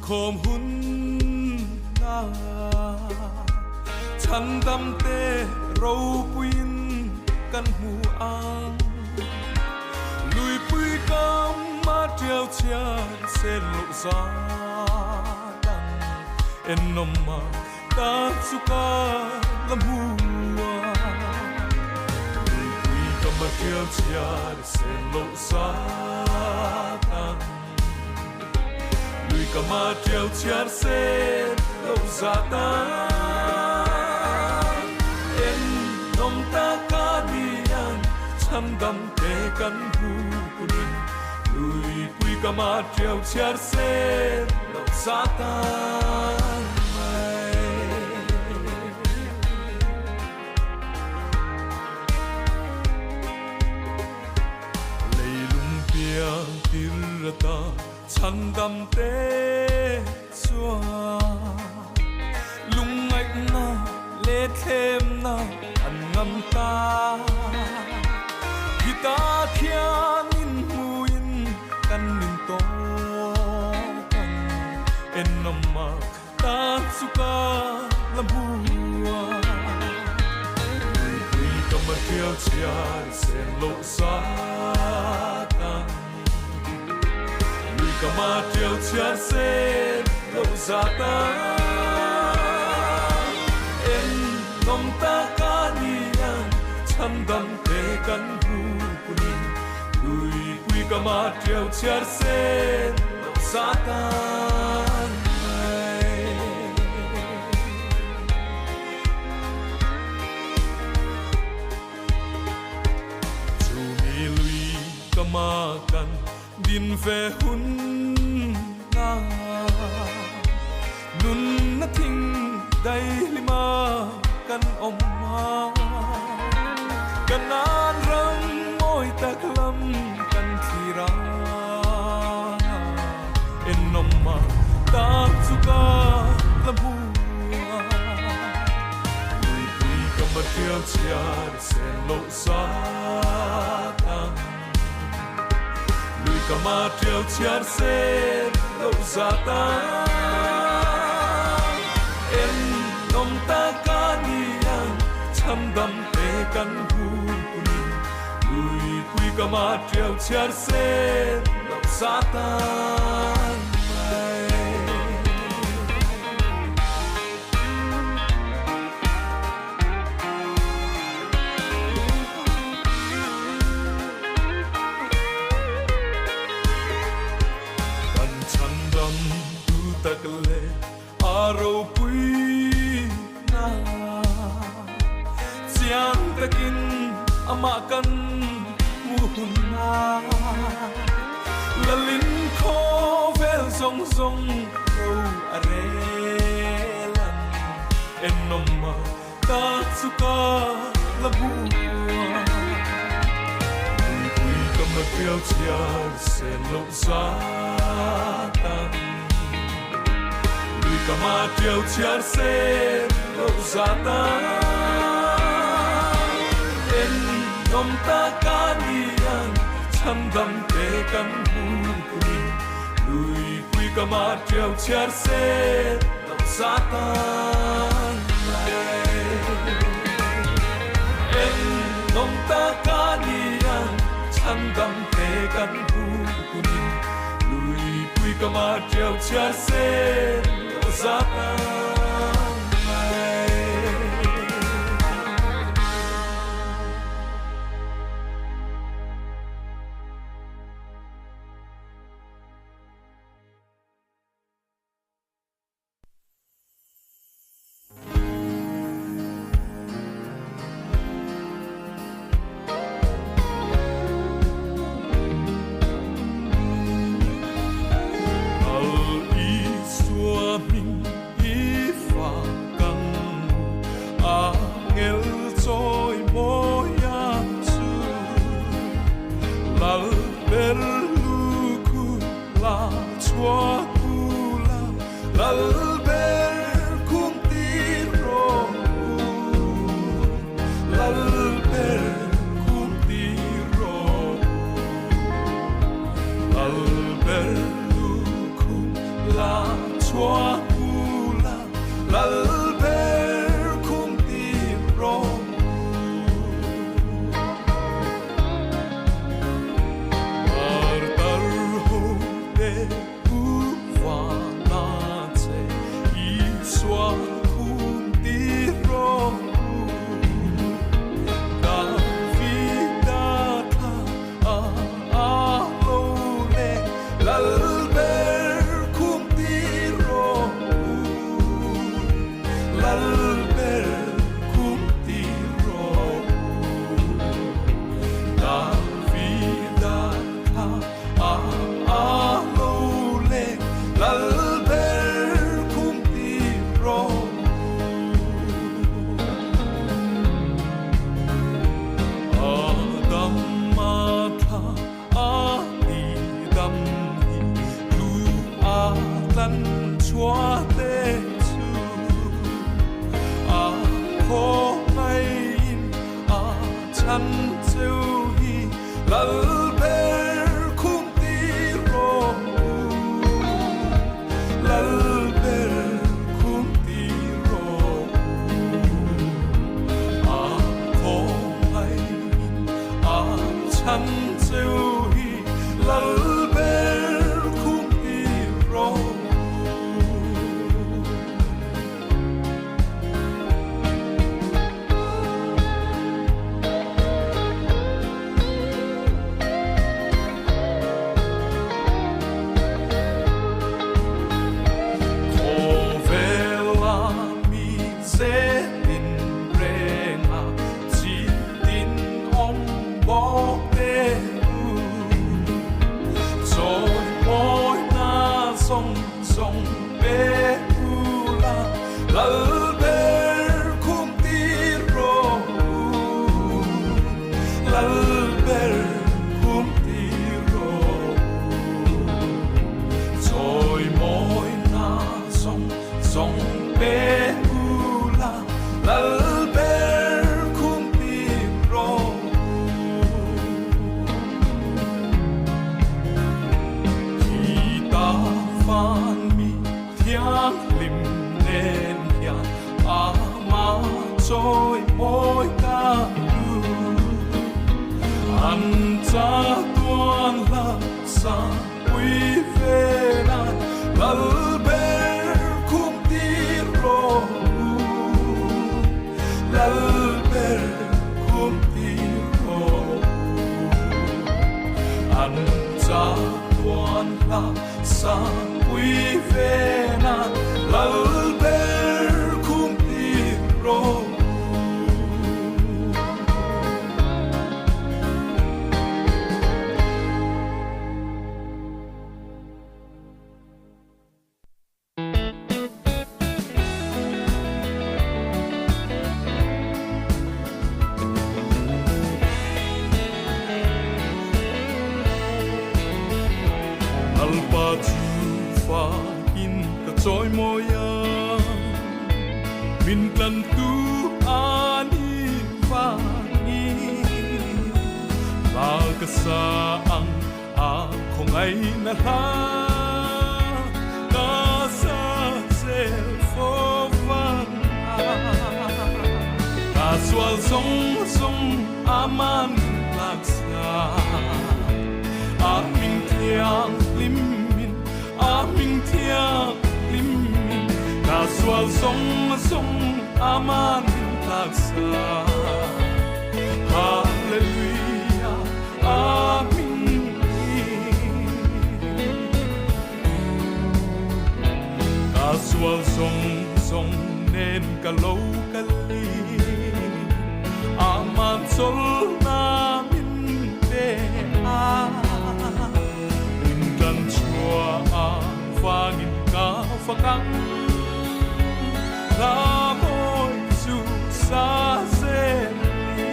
khawm hun na Chhandam te ropuiin kan hmu ang Luipui kam a tiau chhiar sen loh zat ang Ennawm a ta chu ka la hmu a Luipui kam a tiau chhiar sen loh zat ang Lui kam a tiau chhiar sen loh zat ang Ennawm tak a ni ang chhandam te kan hmu kunin Luipui kam a tiau chhiar sen loh zat ang mai. Leilung piang tir ata chhandam te chuan lungngaihna leh thlemna an ngam ta. Khita khian inhmuin kan intawk ang enawm a Ta chu ka la hmu a. Luipui ka ma tial chhiar sen loh zat ang. Lui ka ma tial chhiar sen loh zat ang. En nawm tak a ni ang chhandam te kan hmu kunin. Luipui ka ma tial chhiar sen loh zat ang mai. Chumi lui ka ma kan din ve hun na Nunna thing daihlima kan awm a, Kanan ram mawi tak lam kan thlir a, Ennawm a tak chu ka la hmu a. Luipui ka matial chhiar sen loh zat ang. Lui ka ma tiau chhiar sen loh zat ang. En nawm tak a ni ang chhandam te kan hmu kunin. Luipui ka ma tiau chhiar sen loh zat ang mai. Kan chhandam tu tak leh a ropui na Chiang takin amah kan hmu hun na Lalin khawvel zawng zawng ro a rel ang Ennawm a Ta chu ka la hmu a. Luipui ka matial chhiar sen loh zat ang. Lui ka matial chhiar sen loh zat ang. En nawm tak a ni ang chhandam te kan hmu kumin. Luipui ka matial chhiar sen loh zat ang. En nawm tak a ni ang chhandam te kan hmu kunin Luipui ka ma tiau chhiar sen loh zat ang mai. Al Isua hming i chhan cheu hi lal ber khum hi rawh u. Khawvela mi zetin renga chitin awm bawk te u. Chawimawina zawng zawng pe u la, lal ber khum tir rawh u. Lal ber khum tir rawh u. Chawimawina zawng zawng pe u la, lal ber khum tir rawh u. Khi ta van mi thianghlim nen hian ama chawimawi ka duh. An chatuan hla sa pui vela lal ber khum tir rawh u. Lal ber khum tir rawh u. An chatuan hla sa pui vena lal ber khum tir rawh u. Lalpa chu fakin ka chawimawi a, min tlantu a ni vangin. Hla ka sa ang a khawngaihna hla ka sa zel fo vang a. Ka sual zawng zawng a man tlaksa, a hming thianghlim in, a hming thianghlim in. Ka sual zawng zawng a man tlaksa. Hallelujah, a hming in. Ka sual zawng zawng nen ka lo kal i, aman chawlhna min pe a. Min tlan chhuah avangin ka fak ang, hla mawi chu sa zel i.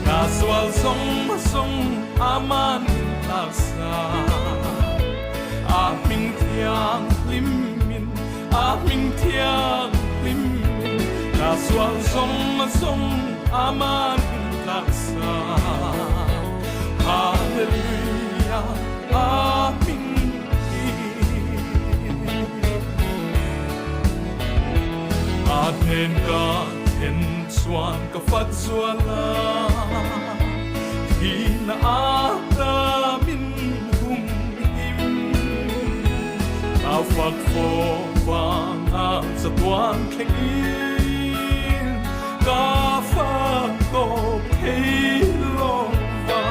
Ka sual zawng zawng aman tlaksa, a hming thianghlim in, a hming thianghlim in. Ka sual zawng zawng aman tlaksa, Hallelujah, a hming in. A hnen ka then chuan ka fat zual a, thihna ata min hum him. Ka fak fo vanga chatuan thleng in, ka fak tawp thei lo va.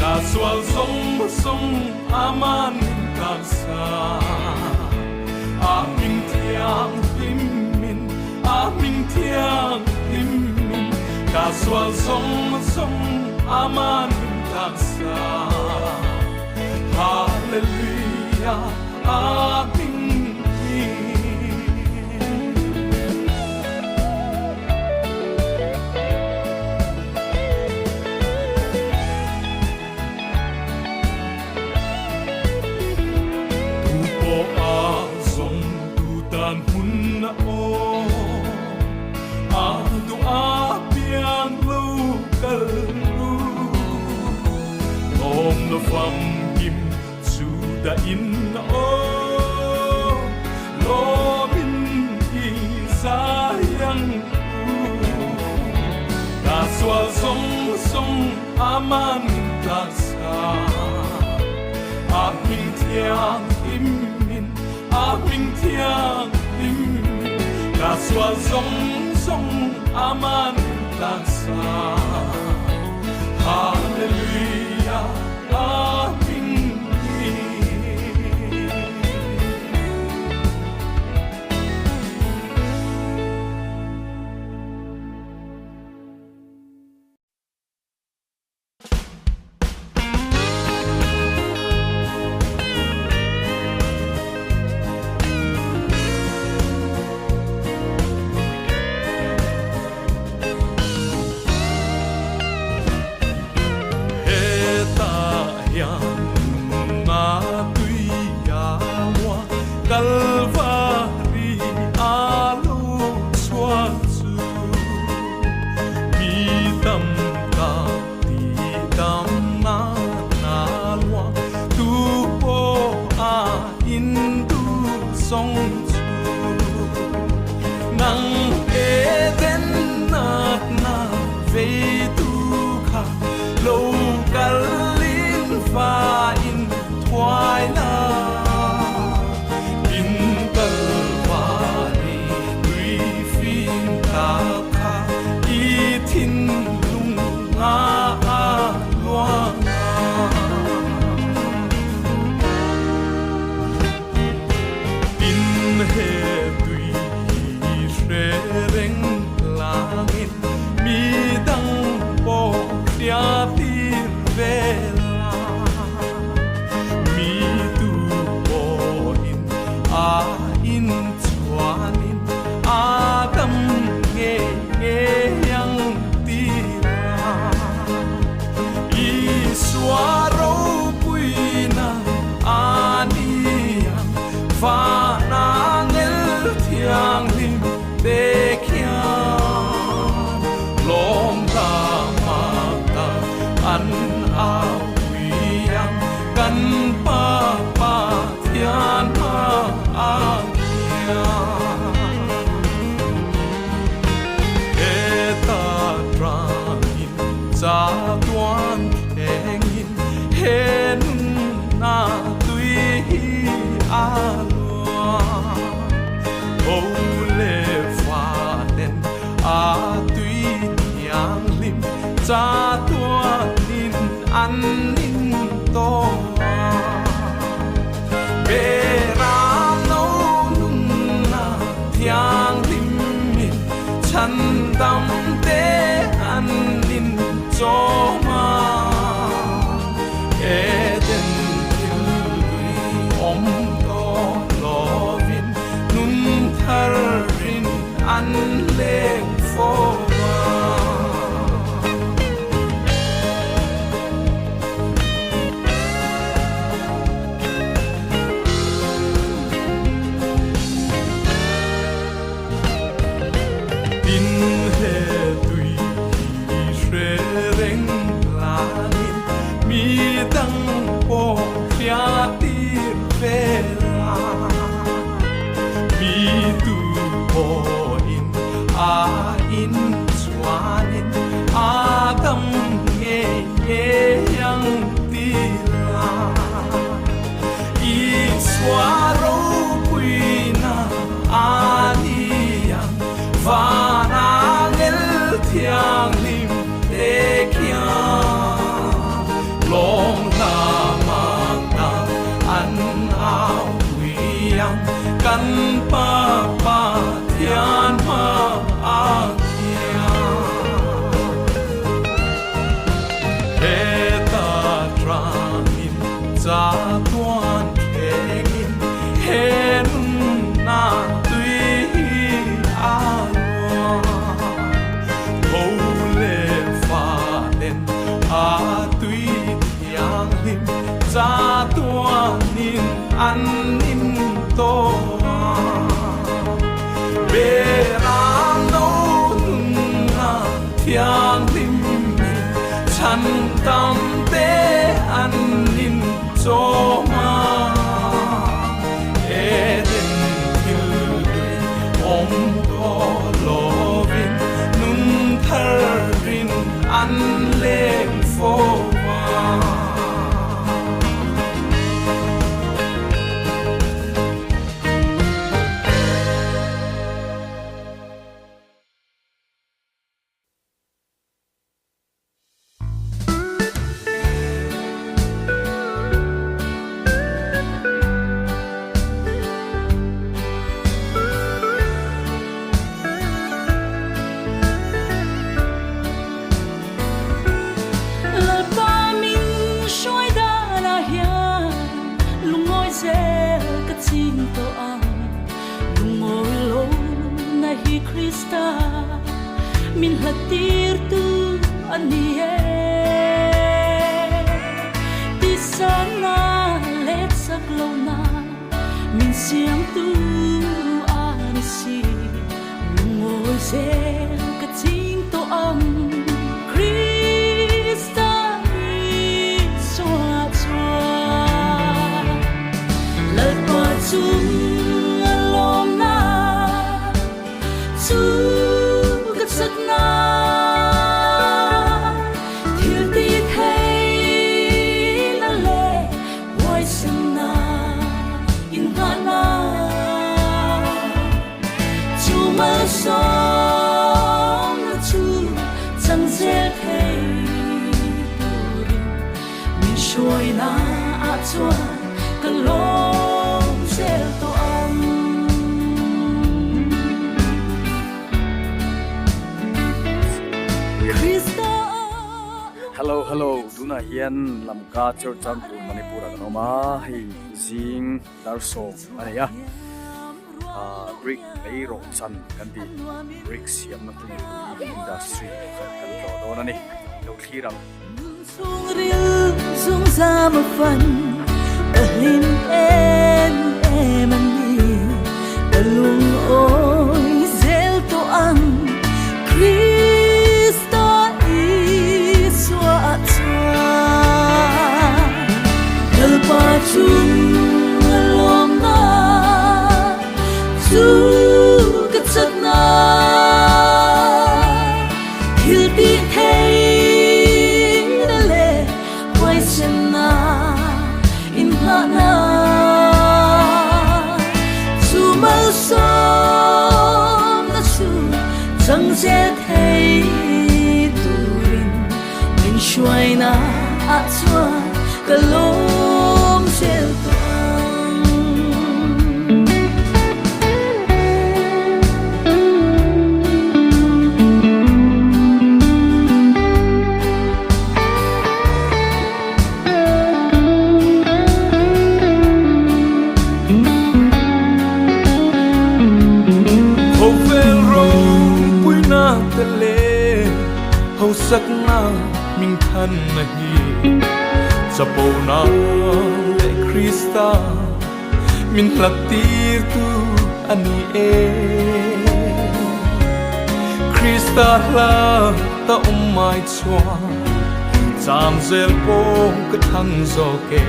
Ka sual zawng zawng aman min taksa, a hming thianghlim in, a hming thianghlim in. Ka sual zawng zawng aman min taksa, Hallelujah, a hming in. Tu pawh a zawng tu tan hmun a awm, a duh a piang lo kal ru. Lawm na famkim chu dah in a awm, lawmin i zai ang u. Ka sual zawng zawng. aman tlaksa a hming thianghlimin a hming thianghlimin ka sual zawng zawng aman tlaksa Hallelujah a hming hi. Hetah hian nunna tui a luang Kalvari a lo chhuak chu. Mi tam tak ti dam na na luang tu pawh a in duh zawng chu. Nang Eden natna vei tu kha lo kal in fa in thuai la. In kal vani tui fim tak kha i thinlung nga a luang a. In he tui hi hre reng langin mi dang pawh hria tir vel a. Mi tu pawhin a in chuanin a dam nge nge ang tir a. Isua ropuina a ni ang vana ngel thianghlim te khian lawm ta mak tak an au pui ang kan Pa Pathian hma ah khian. Heta tangin chatuan thlengin he nunna tui hi a luang. Tho leh fa nen a tui thianghlim chatuanin an in tawh a. Beram no nunna thianghlimin chhandam te an in chawm a. Eden thil lui awm tawh lovin nun tharin an leng fo a. Tin he tui hi hre reng langin mi dang pawh hria tir vel a. Mi tu pawhin a in chuanin a dam ngei ngei ang ti la. Isua ropuina a ni ang van angel thianghlim te khian lawm hla mak dan an au pui ang kan Pa Pathian hma ah khian. Heta tangin chatuan thlengin he nunna tui hi a luang. Tho leh fa nen a tui thianghlim chatuanin an in tawh a. Beram no nunna thianghlim in chhan tam te an in chawm a. Eden thil lui awm tawh lovin nun tharin an leng fo vang. Lalpa min hruai danah hian lungawi zel ka ching tawh ang. Lungawi lo na hi Krista min hlat tirtu a ni e. Tisana leh chak lohna min siamtu a ni si. Lungawi zel ka ching tawh ang Krista Isua chuan. Lalpa chung a lawmna chu ka chakna thil ti theihna leh huaisenna inngahna chu malsawmna chu chang zel thei turin Min hruaina ah chuan ka lawm zel tawh ang. Krista Hello hello tunah hian Lamka Churchandpur Manipur ah kan awm a hei zing dar sawm a nei a ah brick lei rawh chan kan tih brick siamna hmun industry pakhat kan tlawh dawn a ni lo thlir ang. Chhungril zungzam a fan ka hlim em em a ni ka lungawi zel tawh ang Krista Isua ah chuan Lalpa chung a lawmna chu ka chakna Thil tih theihna leh huaisenna inngahna chu malsawmna chu chang zel thei turin min hruaina ah chuan ka lawm zel tawh ang. Khawvel ropuina te leh hausakna mingthanna hi chapona leh Krista min hlat tirtu a ni e. Krista hla ta awm mai chuan cham zel pawh ka thlang zawk e,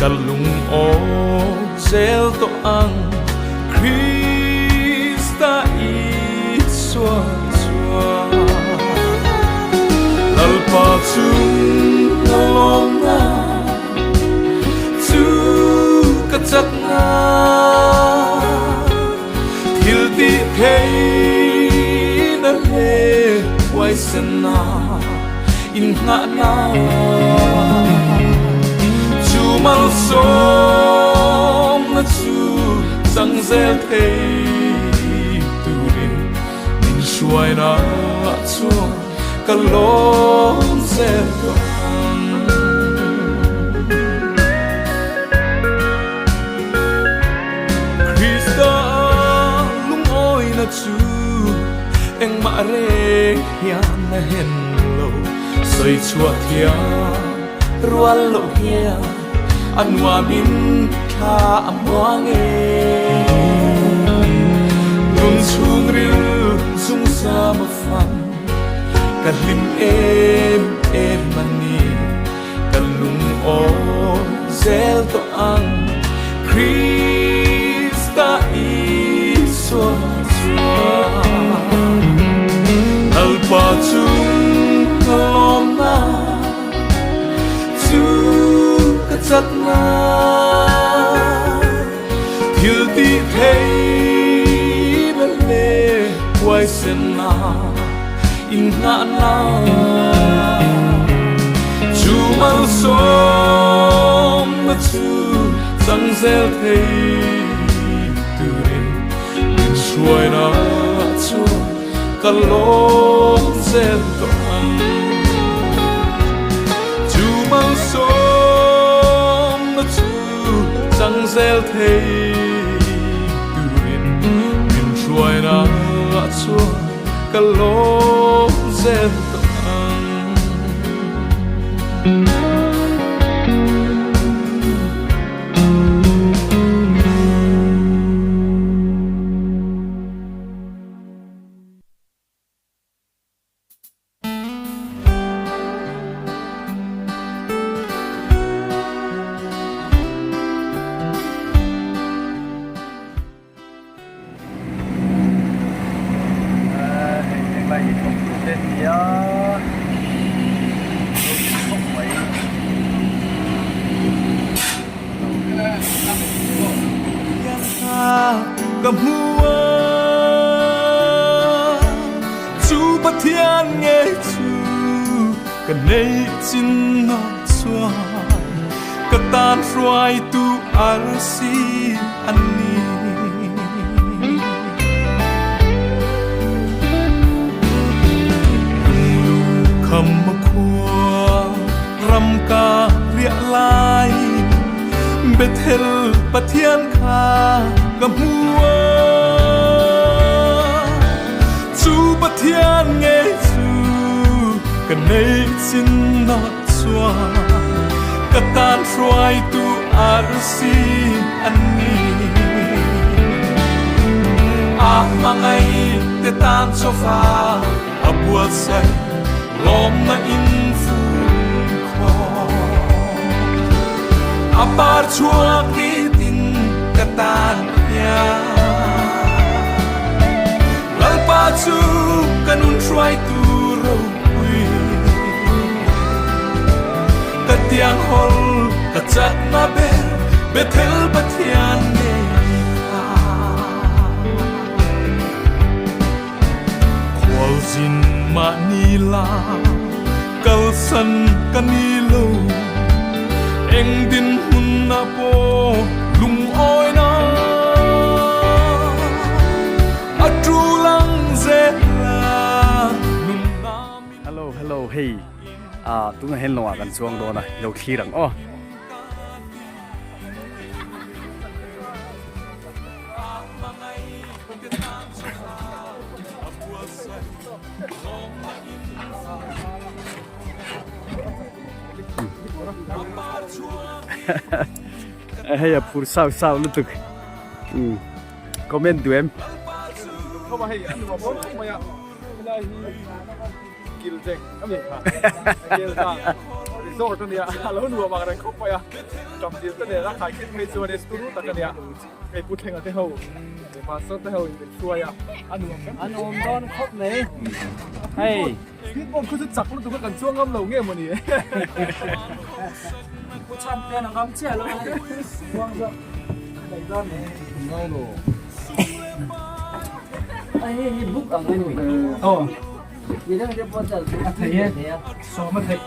ka lungawi zel tawh ang Krista Isua chuan. Lalpa chung a lawmna Chu ka chakna thil tih theihna leh huaisenna inngahna chu malsawmna chu chang zel thei turin min hruaina chuan Ka lawm zel tawh ang. Krista lungawina chu engmah reng hian a hen lo, sawi chhuah thiam rual loh hian a nuamin thla a muang e. Nun chhungril zungzam a fan. Ka hlim em em a ni, ka lungawi zel tawh ang Krista Isua chuan. Lalpa chung ka lawmna chakna thil tih theihna leh huaisenna innghahna chu malsawmna chu chang zel thei turin min hruaina chuan ka lawm zel tawh ang. Chu malsawmna chu chang zel thei turin min hruaina chuan ka lawm zel tawh ang. Hei hi thawk tur te nia khawp mai. Ka hmu a, chu Pathian ngei chu ka neih chin nawk chuan ka tan hruaitu arsi a ni. Lunglu kham khua ram ka riah lai Bethel Pathian kha ka hmu a, chu Pathian ngei chu ka neih chin nawt chuan ka tan hruaitu arsi an ni. A hmangaih te tan chawfa a buatsaih lawmna in fun khawm. A par chhuak nitin ka tan hian Lalpa chu ka nun hruaitu ropui. Ka tiang hawl ka chakna ber Bethel Pathian ngei kha. Khualzin mahni la kalsan ka ni lo, eng dinhmun ah pawh lungawina a tul ang zel a nunna min. Hello hello hei ah tunah hian lawngah kan chuang dawn a ilo thlir ang aw. Hei a phur sau sau lutuk comment duh em. Kilzek a ni kha Kelzang resort a nia a lo nuam ang reng khawp mai a tam dil te nen a khai khin phei chuan turu tak a nia hei Pu Thlenga te ho leh Pastor te ho in min hruai a a nuam kan A nuam dawn khawp mai hei Speed boat khu chu chak lutuk a kan chuang ngam lo nge mawni Pu Chhan ten a ngam chiah lo a hei chuang zawk daih dawn mai ngai lo a hei hi book ang a ni aw A thei e, sawm a theih.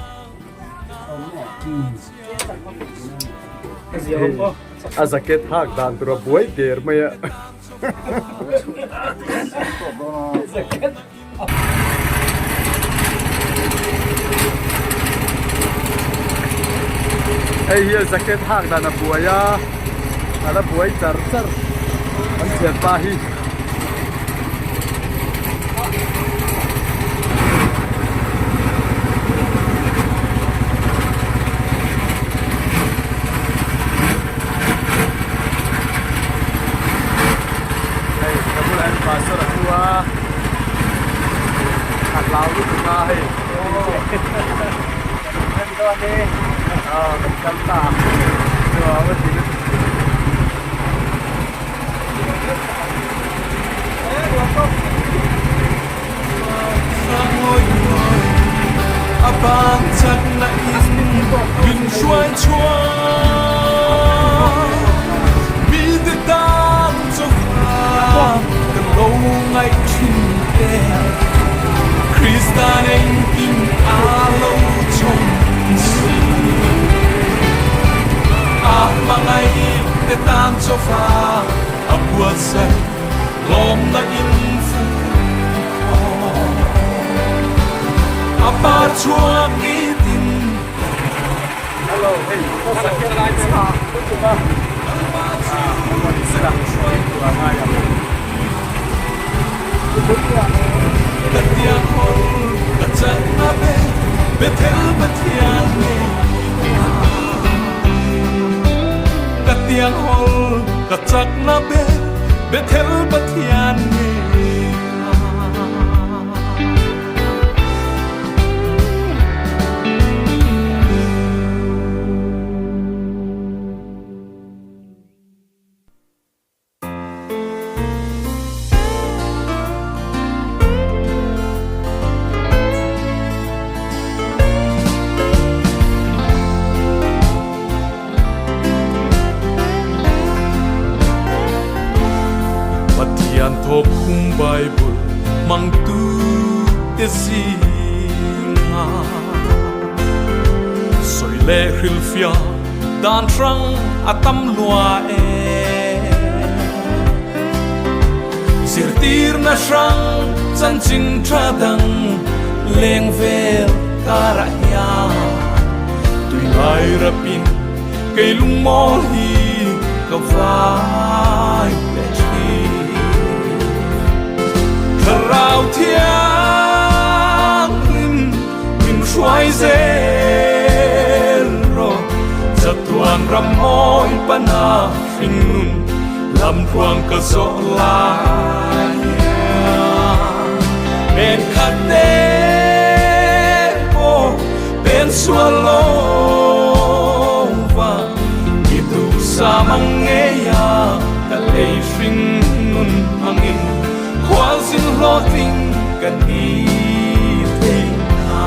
A jacket hak dan tur a buai der mai a. Hei hi a jacket hak dan a buai a, a la buai char char an thianpa hi. Hei ka bulah hian pastor a thu a a hlau lutuk a hei aw kan kal ta nuam a ti lutuk. chhuak nitin. Hello, hei Ka tiang hawl ka chakna ber Bethel Pathian nge Ka tiang hawl ka chakna ber Bethel Pathian nge Pathian thawkhum Bible hmangtu te zinga sawi leh hrilhfiah dan hrang a tam lua e. Zirtirna hrang chanchin tha dang leng vel karah hian tui lai rapin kei lungmawl hi ka vai leh thin. Thlarau Thianghlim min hruai zel rawh, chatuan ram mawi pana hringnun lamtluang ka zawh lai hian. Pen khat te pawh pen sual lo va, i duhsam ang ngei a ka lei hringnun hmangin khualzin hlawhtling ka ni thei a.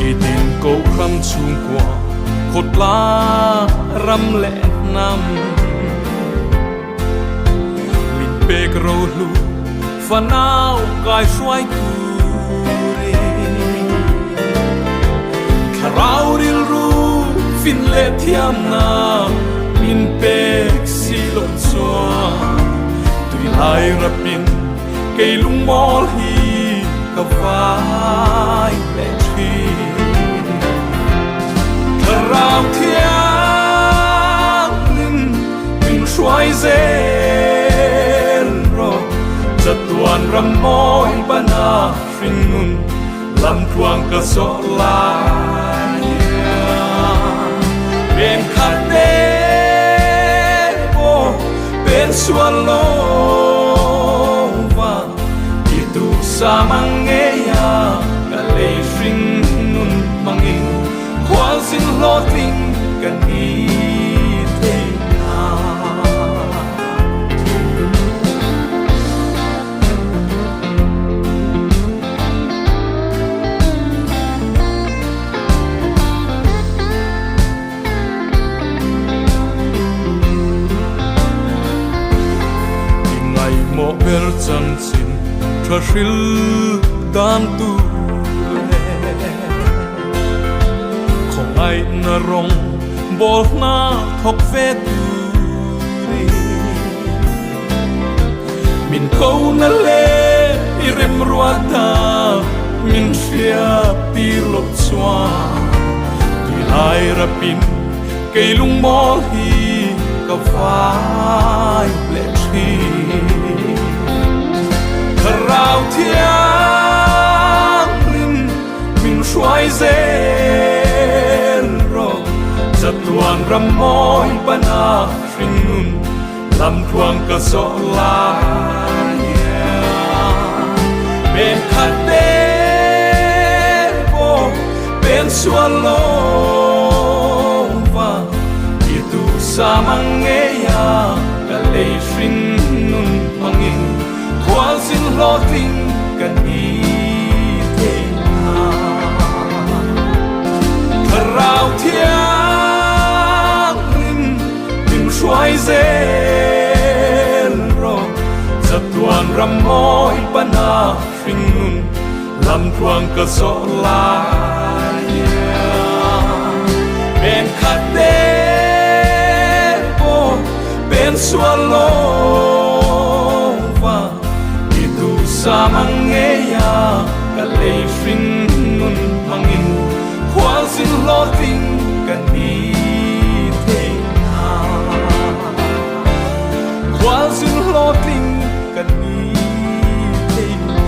I din kohhram chhungkua khawtla ram leh hnam min pek rohlu fanau kai hruai turin thlarau rilru fin leh thiamna min pek si loh chuan tui lai rapin kei lungmawl hi ka vai leh thin. Thlarau Thianghlim min hruai zel rawh, chatuan ram mawi bana hringnun lamtluang ka zawh lai hian. Pen khat te pawh pen sual lo va, i duhsam ang ngei a ka lei hringnun hmangin khualzin hlawhtling ka ni thei a. I ngaihmawh ber chanchin tha hril dan tur leh khawngaihna rawng bawl hna thawk ve turin min ko na leh i remruat a min hriat tir loh chuan tui lai rapin kei lungmawl hi ka vai leh thin. Thlarau Thianghlim min hruai zel rawh, chatuan ram mawi pana hringnun Lamtluang ka zawh lai hian pen khat te pawh pen sual lo va, i duhsam ang ngei a ka lei hring nun hmangin khualzin hlawhtling ka ni thei a. Thlarau Thianghlim Min hruai zel rawh, chatuan ram mawi pana hringnun lamtluang ka zawh lai hian. Pen khat te pawh pen sual lo va, i duhsam ang nge. ngeia ka lei hring nun hmangin khualzin hlawhtling ka ni thei na. Khualzin hlawhtling ka ni thei na.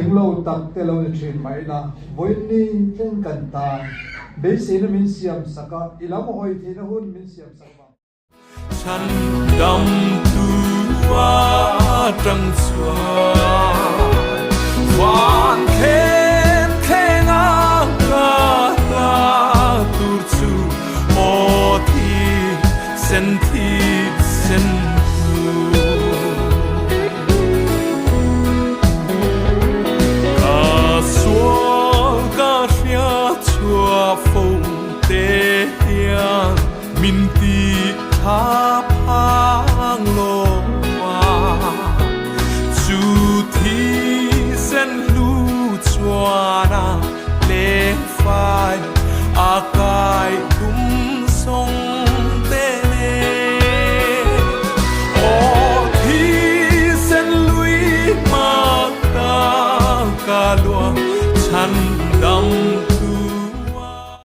Englo tak te lo ni thin mah ila, vawiin thleng kan tan beiseina min siam sak a, i lam hawi theihna hun min siam sak vang. Chhan dam tu atang chuan van thlen thleng a ka hla tur chu aw thi sen thi sen tu. Ka sual ka hria chhuah fo te hian. Min ti tha.